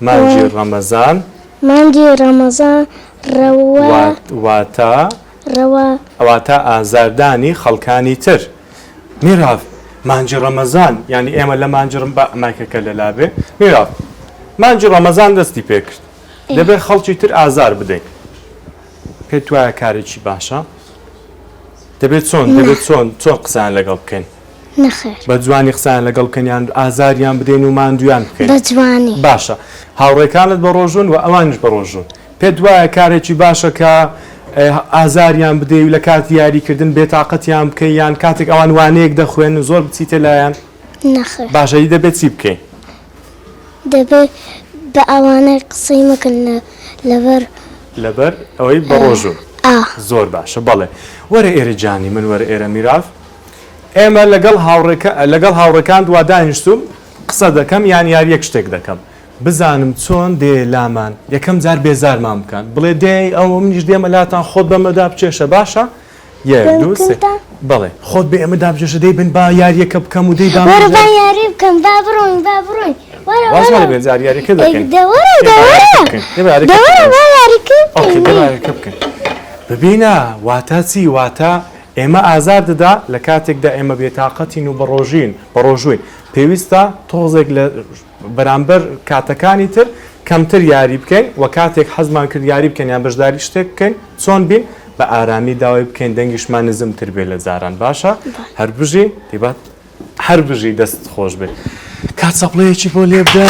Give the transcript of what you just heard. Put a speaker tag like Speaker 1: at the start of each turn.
Speaker 1: مانگی ڕەمەزان.
Speaker 2: مانگی ڕەمەزان ڕەوا.
Speaker 1: واتە.
Speaker 2: ڕەوا.
Speaker 1: واتە ئازاردانی خەڵکانی تر. میراڤ، مانگی ڕەمەزان، یانی ئێمە لە مانگی ڕم با مایکەکە لەلا بێ. میراڤ، مانگی ڕەمەزان دەستی پێ کرد. دەبێ خەڵکی تر ئازار بدەین. پێت وایە کارێکی باشە؟ دەبێت چۆن دەبێت چۆن چۆن قسەیان لەگەڵ بکەین؟
Speaker 2: نەخێر.
Speaker 1: بە جوانی قسەیان لەگەڵ بکەین یان ئازاریان بدەین و ماندوویان بکەین؟
Speaker 2: بە جوانی.
Speaker 1: باشە. هاوڕێکانت بە ڕۆژوون و ئەوانیش بە ڕۆژوون. پێت وایە کارێکی باشە کە ئازاریان بدەی و لە کاتی یاریکردن بێتاقەتیان بکەی یان کاتێک ئەوان وانەیەک دەخوێنن زۆر بچیتە لایان؟
Speaker 2: نەخێر.
Speaker 1: باشە ئیدی دەبێت چی بکەین؟
Speaker 2: دەبێت بە ئەوانە قسەی مەکەن لەبەر.
Speaker 1: لەبەر ئەوەی بەڕۆژوون.
Speaker 2: ئا.
Speaker 1: زۆر باشە بەڵێ. وەرە ئێرە جانی من وەرە ئێرە میراڤ. ئێمە لەگەڵ هاوڕێکە لەگەڵ هاوڕێکانت وا دانیشتووم قسە دەکەم یان یارییەک شتێک دەکەم. بزانم چۆن دێ لامان یەکەم جار بێزارمان بکات بڵێ دێی ئەوە منیش دێمە لاتان خۆت بەمەدا بکێشە باشە یەک دوو سێ بەڵێ خۆت بە ئێمەدا بکێشە دەی بن با یاریەکە بکەم و دەی با
Speaker 2: وەرە با یاری بکەم با بڕۆین با بڕۆین وەرە
Speaker 1: وەرە وازمان بێن جار یاریەکە دەکەین
Speaker 2: دە وەرە دە وەرە دە وەرە با یاریکە
Speaker 1: okay دە یاریەکە بکەین ببینە واتا چی واتا ئێمە ئازار دەدا لە کاتێکدا ئێمە بێتاقەتین و بەڕۆژین بەڕۆژووین پێویستە تۆزێک لە بەرامبەر کاتەکانی تر کەمتر یاری بکەین وە کاتێک حەزمان کرد یاری بکەین یان بەشداری شتێک بکەین چۆن بین بە ئارامی داوای بکەین دەنگیشمان نزمتر بێ لە جاران باشە هەر بژی دیبات هەر بژی دەست خۆش بێت کات چەپڵەیەکی بۆ لێ بدەن.